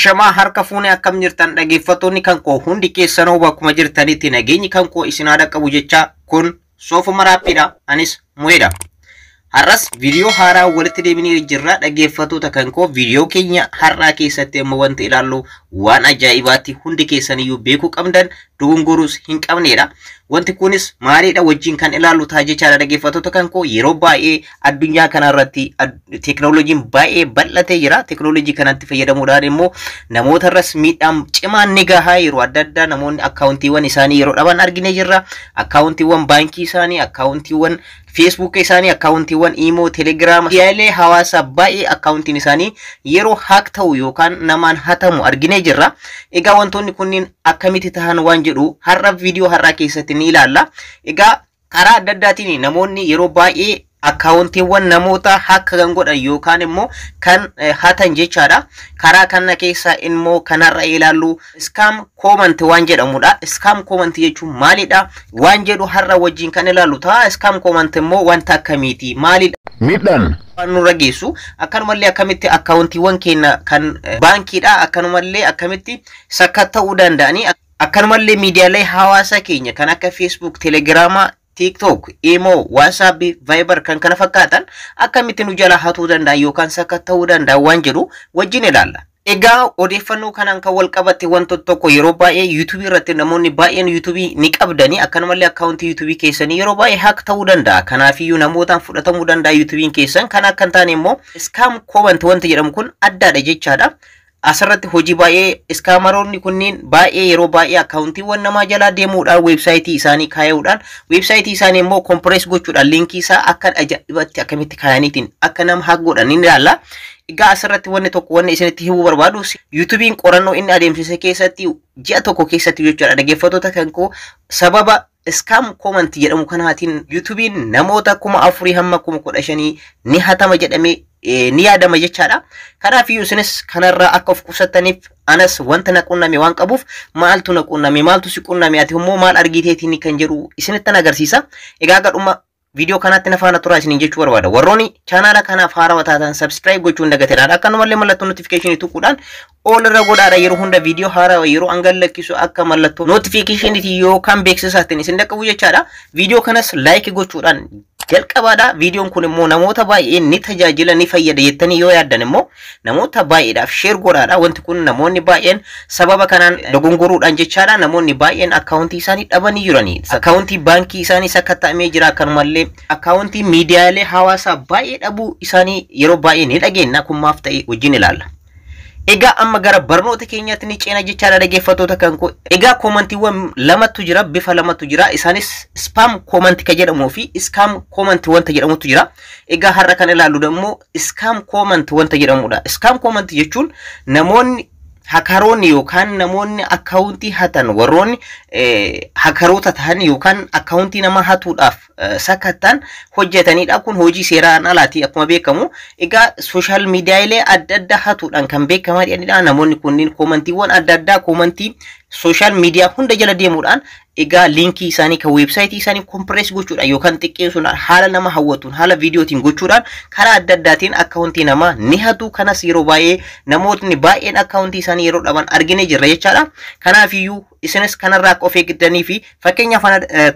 Ashamaa, harka fuunee, akkam jirtan dhaggeeffattoonni kan koo hundi keessanuu? Bakkuma jirtanitti nageenyi kan koo isin haa dhaqqabu jecha, kun Soofuma Raappiidha, anis Mu'eedha. Har'as viidiyoo haaraa walitti deebinee jirra, dhaggeeffattoota kan koo. Viidiyoo keenya har'aa keessatti immoo wanti ilaallu waan ajaa'ibaatti hundi keessaniyyuu beekuu qabdan, dogongoruus hin qabnedha. Wanti kunis maalidha? Wajjin kan ilaallu ta'a jechaadha, dhaggeeffattoota kan koo. Yeroo baay'ee addunyaa kanarratti teekinooloojiin baay'ee bal'atee jira. Teekinooloojii kanatti fayyadamuudhaan immoo namoota irras miidhaan cimaan ni gahaa. Yeroo adda addaa namoonni akkaawuntiiwwan isaanii yeroo dhaban arginee jirra. Akkaawuntiiwwan baankii isaanii, akkaawuntiiwwan Facebook isaanii, akkaawuntiiwwan Imo, Telegram, miidiyaalee hawaasaa baay'ee akkaawuntiin isaanii yeroo hack ta'u yookaan namaan hatamu arginee jirra. Egaa wantoonni kunniin akkamitti tahan waan jedhu har'a viidiyoo har'aa keessatti ni ilaalla. Egaa karaa adda addaatiin namoonni yeroo baay'ee akkaawuntiiwwan namoota hack kan godhan yookaan immoo kan hatan jechaadha. Karaa kana keessa immoo kanarra ilaallu scam comment waan jedhamudha. Scam comment jechuun maalidha waan jedhu har'a wajjin kan ilaallu ta'a. Scam comment immoo wanta akkamiiti? Maalidha? Miidhaan waan nurra geessu, akkanumallee akkamitti akkaawuntiiwwan keenya kan baankiidha akkanumallee akkamitti sakatta'uu danda'anii, akkanumallee miidiyaalee hawaasaa keenya kan akka Facebook, Telegiraama, TikTok, Imo, WhatsApp, Viber kan kana fakkaatan akkamitti nu jala hatuu danda'an yookaan sakatta'uu danda'an waan jedhu wajjin ilaalla. Egaa odeeffannoo kanaan kan wal qabate wantoota tokko, yeroo baay'ee YouTube irratti namoonni baay'een YouTube ni qabdanii, akkanumallee akkaawuntii YouTube keessanii yeroo baay'ee hack ta'uu danda'a. Kanaafiyyuu namootaan fudhatamuu danda'a YouTube'n keessan. Kan akka hin taane immoo scam comment wanti jedhamu kun addaadha jechaadha. Asirratti hojii baay'ee scammeroonni kunniin baay'ee yeroo baay'ee akkaawuntiiwwan namaa jalaa deemuudhaan, weebsaayitii isaanii kaayuudhaan, weebsaayitii isaanii immoo compress gochuudhaan, liinkii isaa akka ajaa'ibatti akkamitti kaayaniitiin akka nama hack godhan ni ilaalla. Egaa asirratti wanni tokko wanni isinitti himuu barbaadu, YouTube'n qorannoo inni adeemsise keessatti ji'a tokko keessatti jechuudha, dhaggeeffattoota kan koo, sababa scam comment jedhamu kanaatiin YouTube'n namoota 4,000 hamma 15,000 ni hatama jedhamee ni yaadama jechaadha. Kanaaf iyyuu isinis kanarraa akka of qusattaniif, anas wanta na qunname waan qabuuf, maaltu na qunname, maaltu si qunname, ati immoo maal argiteetiin kan jedhu isinittan agarsiisa. Egaa gadhuma viidiyoo kanaatti na faana turaa isiniin jechuu barbaada. Warroonni chaanaala kanaaf haarawaa taatan subscribe gochuun dagateedha. Akkanumallee mallattoo notificationii tuquudhaan all irra godhaadha. Yeroo hunda viidiyoo haarawaa yeroo an lakkisu akka mallattoo notificationiitiin yookaan beeksisaatiin isin dhaqqabu jechaadha. Viidiyoo kanas like gochuudhaan jalqabaadha. Viidiyoon kun immoo namoota baay'ee ni tajaajila, ni fayyada jettanii yoo yaaddan immoo namoota baay'eedhaaf share godhaadha. Wanti kun namoonni baay'een sababa kanaan dogongoruudhaan jechaadha. Namoonni baay'een akkaawuntii isaanii dhabanii jirani. Akkaawuntii baankii isaanii sakatta'amee jira. Akkanumallee akkaawuntii miidiyaalee hawaasaa baay'ee dhabuu isaanii yeroo baay'ee ni dhageenya. Kun maaf ta'e wajjin ilaalla. Egaa amma gara barnoota keenyaatti ni ceena jechaadha, dhaggeeffattoota kan koo. Egaa commentiiwwan lamatu jira, bifa lamatu jira. Isaanis spam comment kan jedhamuu fi scam comment wanta jedhamutu jira. Egaa har'a kan ilaallu immoo scam comment wanta jedhamudha. Scam comment jechuun namoonni hackeroonni yookaan namoonni akkaawuntii hatan, warroonni hackeroota ta'an yookaan akkaawuntii nama hatuudhaaf sakattaan hojjetanidha. Kun hojii seeraan alaati akkuma beekamu. Egaa social miidiyaalee adda addaa hatuudhaan kan beekamanidha. Namoonni kunniin commentiiwwan adda addaa, commentii social media hunda jala deemuudhaan, egaa liinkii isaanii kan weebsaayitii isaanii compress gochuudhaan yookaan xiqqeessuudhaan, haala nama hawwatuun, haala viidiyootiin gochuudhaan, karaa adda addaatiin akkaawuntii namaa ni hatu. Kanas yeroo baay'ee namootni baay'een akkaawuntii isaanii yeroo dhaban arginee jirra jechaadha. Kanaafiyyuu isinis kanarraa akka of eeggatanii fi fakkeenyaaf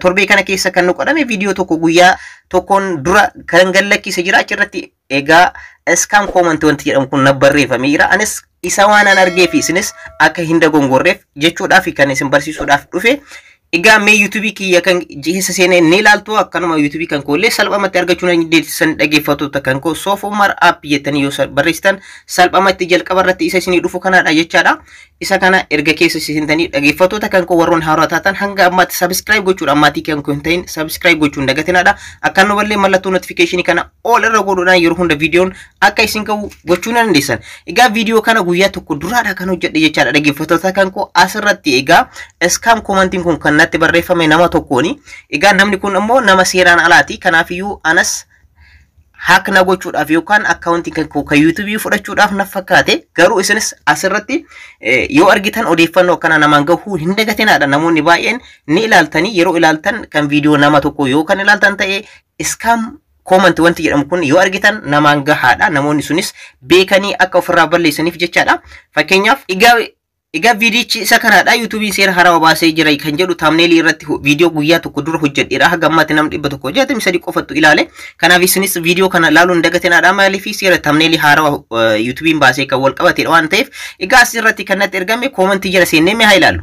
torbee kana keessa kan nu qodhame viidiyoo tokko guyyaa tokkoon dura kan gallakkise jira. Achirratti egaa scam comment wanti jedhamu kun na barreeffamee jira. Anis isa waan an argee fi isinis akka hin dogongorreef jechuudhaaf kan isin barsiisuudhaaf dhufe. Egaa mee YouTubeii kiyya kan keessa seenee ni ilaaltu. Akkanuma YouTubeii kan koollee salphumatti argachuu dandeessan, dhaggeeffattoota kan koo. Soofumar App jettanii yoo barreessitan salphumatti jalqaba irratti isa isinii dhufu kanaadha jechaadha. Isa kana erga keessa seentanii, dhaggeeffattoota kan koo, warroon haaraa taatan hanga ammaatti subscribe gochuudhaan maatii kan koo hin ta'in subscribe gochuun dagatinaadha. Akkanumallee mallattoo notificationii kana all irra godhuudhaan yeroo hunda viidiyoon akka isin gahu gochuu ni dandeessan. Egaa viidiyoo kana guyyaa tokko duraadha kan hojjedhe jechaadha, dhaggeeffattoota kan koo. Asirratti egaa scam commentiin kun kan natti barreeffame nama tokkooni. Egaa namni kun immoo nama seeraan alaati. Kanaafiyyuu anas hack na gochuudhaaf yookaan akkaawuntii kan koo kan YouTubeii fudhachuudhaaf na fakkaate. Garuu isinis asirratti yoo argitan odeeffannoo akkana namaan gahuu hin dagatinaadha. Namoonni baay'een ni ilaaltanii, yeroo ilaaltan kan viidiyoo nama tokko yoo kan ilaaltan ta'e scam Comment wanti jedhamu kun yoo argitan namaan gahaadha. Namoonni sunis beekanii akka ofirraa balleessaniif jechaadha. Fakkeenyaaf egaa viidiyichi isa kanaadha. YouTubeiin seera haarawaa baasee jira kan jedhu thumbnailii irratti viidiyoo guyyaa tokko dura hojjedheedha. Haga ammaatti namni 163 qofattu ilaale. Kanaaf isinis viidiyoo kana ilaaluun hin dagatinaadha. Maaliif seera thumbnailii haarawaa YouTubeiin baasee kan wal qabatedha waan ta'eef, egaa asirratti kan natti ergame commentii jala seennee mee haa ilaallu.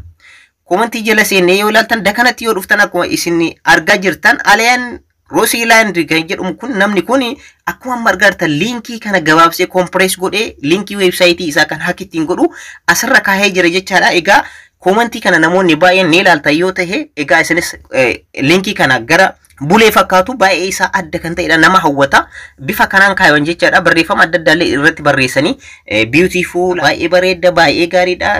Commentii jala seennee yoo ilaaltan, dakanatti yoo dhuftan, akkuma isin argaa jirtan, Aliyaan Roosiilaand kan jedhamu kun, namni kun akkuma amma argaa jirtan linkii kana gabaabsee compress godhee linkii websiteii isaa kan hack ittiin godhu asirra kaahee jira jechaadha. Egaa commentii kana namoonni baay'een ni ilaaltan yoo ta'e, egaa isinis linkii kana gara bulee fakkaatu baay'ee isaa adda kan ta'edha, nama hawwata. Bifa kanaan kaayan jechaadha. Barreeffama adda addaallee irratti barreessanii, beautiful, baay'ee bareeda, baay'ee gaariidha,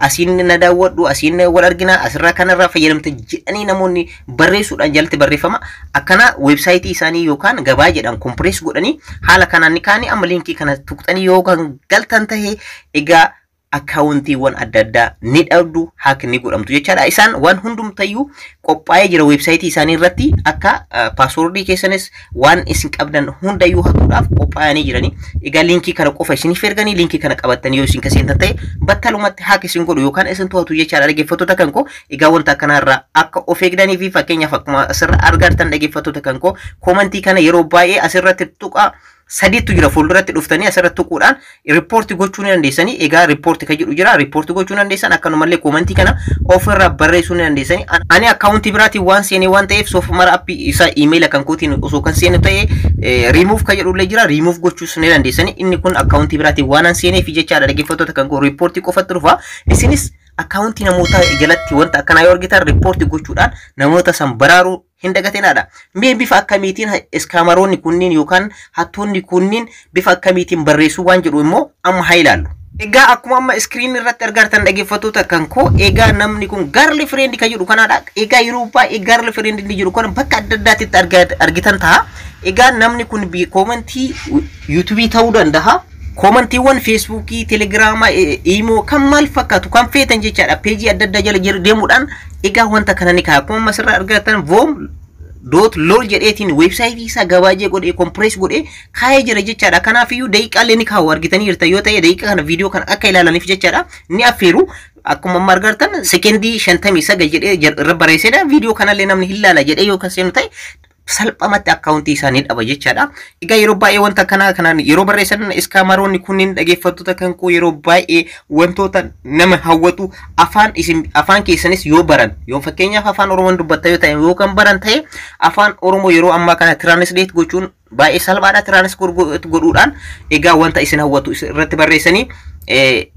asiin na daawwadhu, asiin wal argina, asirraa kanarraa fayyadamte jedhanii namoonni barreessuudhaan jalatti barreeffama akkana websiteii isaanii yookaan gabaa jedhan compress godhanii haala kanaan ni kaanii. Amma linkii kana tuqxanii yoo kan galtan tahe, egaa accountiiwwan adda addaa ni dhabdu, hack ni godhamtu jechaadha. Isaan waan hundumtayyuu qophaa'ee jira websiteii isaanii irratti, akka passwordii keessanis waan isin qabdan hundayyuu hatuudhaaf qophaa'anii jirani. Egaa linkii kana qofa isiniif erganii, linkii kana qabattanii yoo isin kaseentan ta'e, battalumatti hack isin godhu yookaan isin to'atu jechaadha, dhaggeeffattoota kan koo. Egaa wanta akkanarraa akka of eegdanii fi fakkeenyaaf akkuma asirra argattan, dhaggeeffattoota kan koo, commentii kana yeroo baay'ee asirratti tuqa sadiitu jira. Fuulduratti dhuftanii asirratti tuquudhaan report gochuu ni dandeessanii. Egaa report kan jedhu jira, report gochuu ni dandeessan. Akkanumallee commentii kana ofirraa barreessuu ni dandeessanii. Ani accountii biraatiin waan seenee waan ta'eef, soofumara appii isaa emaila kan kootiin osoo kan seenu ta'e, riimuuf kan jedhullee jira, riimuuf gochuus ni dandeessanii. Inni kun accountii biraatiin waan an seeneef jechaadha, dhaggeeffattoota kan koo, reportii qofatti dhufa. Isinis accountii namoota jalatti wanta akkanaa yoo argitan report gochuudhaan namoota san baraaruu hin dagatinaadha. Mee bifa akkamiitiin scammeroonni kunniin yookaan hattoonni kunniin bifa akkamiitiin barreessuu waan jedhu immoo amma haa ilaallu. Egaa akkuma amma screen irratti argartan, dhaggeeffattoota kan koo, egaa namni kun girlfriend kan jedhu kanaadha. Egaa yeroo baay'ee girlfriend inni jedhu kana bakka adda addaatti argitan ta'a. Egaa namni kun commentii YouTubeii ta'uu danda'a. Commentiiwwan Facebookii, Telegramaa, Imo kan maal fakkaatu kan feetan jechaadha. Pageii adda addaa jala deemuudhaan egaa wanta kana ni ka'a. Akkuma asirraa argatan vom.lol jedheetiin websiteii isaa gabaajee godhee compress godhee kaa'ee jira jechaadha. Kanaafiyyuu daqiiqaalee ni kaa'u, argitanii jirta yoo ta'e, daqiiqaa kana viidiyoo kana akka ilaalaniif jechaadha. Ni affeeru. Akkuma amma argartan sekendii 59 jedhee irra barreessedha. Viidiyoo kanallee namni hin ilaala jedhee yoo kan seenu ta'e, salphamatti accountii isaanii dhaba jechaadha. Egaa yeroo baay'ee wanta kanaa kanaan yeroo barreessan scammeroonni kunniin, dhaggeeffattoota kan koo, yeroo baay'ee wantoota nama hawwatu afaan isin afaan keessanis yoo baran, yoo fakkeenyaaf afaan Oromoon dubbatta yoo ta'e, yoo kan baran ta'e, afaan Oromoo yeroo ammaa kana translate gochuun baay'ee salphaadha. Translate godhuudhaan egaa wanta isin hawwatu irratti barreessanii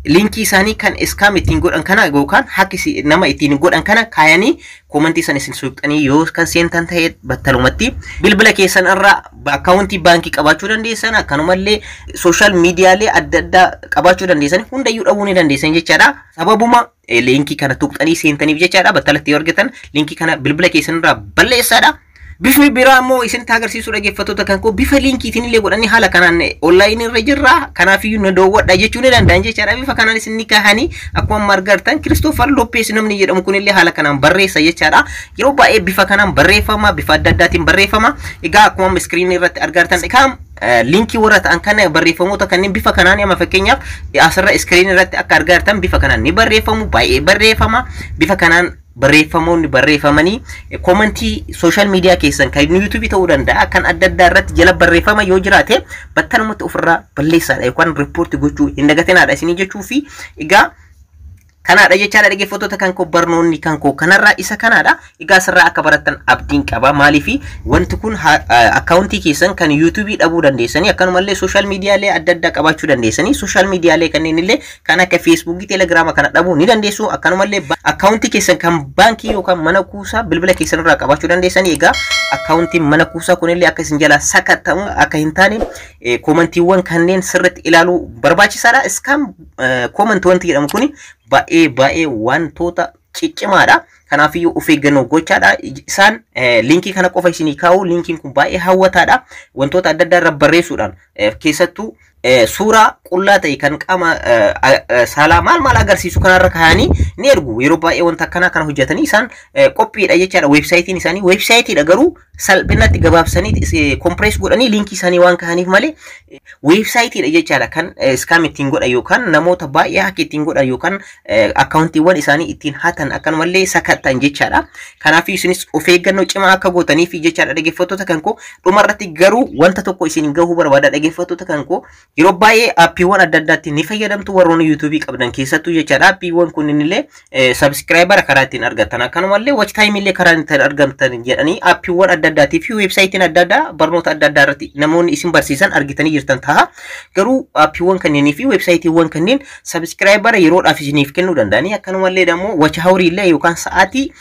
linkii isaanii kan scam ittiin godhan kana yookaan hack nama ittiin godhan kana kaayanii commentii san isin suuqxanii yoo kan seentan ta'e, battalumatti bilbila keessan irraa accountii baankii qabaachuu dandeessan, akkanumallee social medialee adda addaa qabaachuu dandeessan, hundayyuu dhabuu ni dandeessan jechaadha. Sababuma linkii kana tuqxanii seentaniif jechaadha. Battalatti yoo argatan linkii kana bilbila keessan irraa balleessaadha. Bifni biraa immoo isinitti agarsiisu, dhaggeeffattoota kan koo, bifa linkiitiin illee godhanii haala kanaan onlineii irra jirra, kanaafiyyuu na daawwadha jechuu ni danda'an jechaadha. Bifa kanaan isin ni kahanii akkuma amma argartan Kiristoofer Loppees namni jedhamu kunillee haala kanaan barreessa jechaadha. Yeroo baay'ee bifa kanaan barreeffama, bifa adda addaatiin barreeffama. Egaa akkuma amma screenii irratti argartan kaam linkii warra ta'an kana barreeffamoota kanneen bifa kanaan, amma fakkeenyaaf asirra screenii irratti akka argartan bifa kanaan ni barreeffamu, baay'ee barreeffama. Bifa kanaan barreeffamoonni barreeffamanii commentii social media keessan kan YouTubeii ta'uu danda'a, kan adda addaa irratti jala barreeffama yoo jiraate, battalumatti ofirraa balleessaadha yookaan report gochuu hin dagatinaadha isinii jechuu fi egaa kanaadha jechaadha. Dhaggeeffattoota kan koo, barnoonni kan koo kanarraa isa kanaadha. Egaa asirraa akka barattan abdiin qaba. Maaliifi wanti kun accountii keessan kan YouTubeii dhabuu dandeessanii, akkanumallee social medialee adda addaa qabaachuu dandeessanii, social medialee kanneen illee kan akka Facebookii, Telegrama kana dhabuu ni dandeessu. Akkanumallee accountii keessan kan baankii yookaan mana kuusaa bilbila keessan irraa qabaachuu dandeessanii. Egaa accountiin mana kuusaa kunillee akka isin jalaa sakattamu akka hin taane commentiiwwan kanneen sirriitti ilaaluu barbaachisaadha. Scam comment wanti jedhamu kuni baay'ee baay'ee wantoota ciccimaadha. Kanaafiyyuu of eeggannoo gochaadha. Isaan liinkii kana qofa isinii kaa'u. Liinkiin kun baay'ee hawwataadha. Wantoota adda addaa irra barreessuudhaan, keessattuu suuraa qullaa ta'e kan qaama saalaa maal maal agarsiisu kanarra kaa'anii ni ergu. Yeroo baay'ee wanta akkanaa kana hojjetanii isaan qophiidha jechaadha. Weebsaayitiin isaanii weebsaayitiidha, garuu salphinatti gabaabsanii compress godhanii liinkii isaanii waan kaa'aniif malee weebsaayitiidha jechaadha, kan scam ittiin godhan yookaan namoota baay'ee hack ittiin godhan yookaan akkaawuntiiwwan isaanii ittiin hatan, akkanumallee sakattan jechaadha. Kanaaf isinis of eeggannoo cimaa akka gootaniif jechaadha, dhaggeeffattoota kan koo. Dhumarratti garuu wanta tokko isin gahuu barbaada, dhaggeeffattoota kan koo. Yeroo baay'ee aappiiwwan adda addaatti ni fayyadamtu, warroonni yuutuubii qabdan keessattuu jechaadha. Aappiiwwan kunniin illee subscriber karaa ittiin argatan, akkanumallee watch time illee karaa ittiin argatan jedhanii aappiiwwan adda addaatii fi weebsaayitiin adda addaa barnoota adda addaa irratti namoonni isin barsiisan argitanii jirtan ta'a. Garuu aappiiwwan kanneenii fi weebsaayitiiwwan kanneen subscriber yeroodhaaf isiniif kennuu danda'anii, akkanumallee immoo watch hour illee yookaan sa'aatii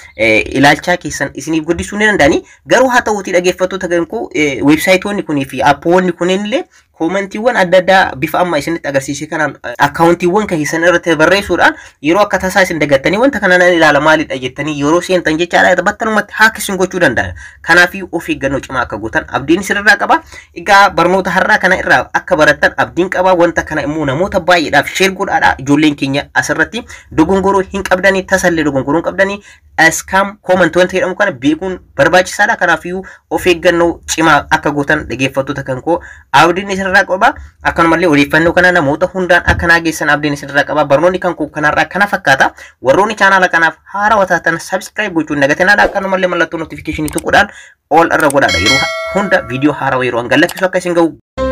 ilaalchaa keessan isiniif guddisuu ni danda'anii. Garuu haa ta'uutii, dhaggeeffattoota kan koo, weebsaayitoonni kunii fi aappiiwwan kunneen illee koomantiiwwan adda addaa bifa amma isinitti agarsiise kanaan akkaawuntiiwwan keessan irratti barreessuudhaan, yeroo akka tasaa isin dagattanii wanta kana nan ilaala maalidha jettanii yeroo seentan jechaadha, battalumatti hack isin gochuu danda'a. Kanaafii of eeggannoo cimaa akka gootan abdiin isinirraa qaba. Egaa barnoota har'aa kana irraa akka barattan abdiin qaba. Wanta kana immoo namoota baay'eedhaaf share godhaadha. Ijoolleen keenya asirratti dogongoroo hin qabdanii, tasallee dogongoroo hin qabdanii. Scam comment wanta jedhamu kana beekuun barbaachisaadha. Kanaafiyyuu of eeggannoo cimaa akka gootan, dhaggeeffattoota kan koo, abdiin isinirraa qaba. Akkanumallee odeeffannoo kana namoota hundaan akka naa geessan abdiin isinirraa qaba. Barnoonni kan koo kanarraa kana fakkaata. Warroonni chaanaala kanaaf haarawaa taatan subscribe gochuun dagatinaadha. Akkanumallee mallattoo notifiikeeshinii tuquudhaan all irra godhaadha. Yeroo hunda viidiyoo haarawaa yeroo hanga lakkisu akka isin gahu.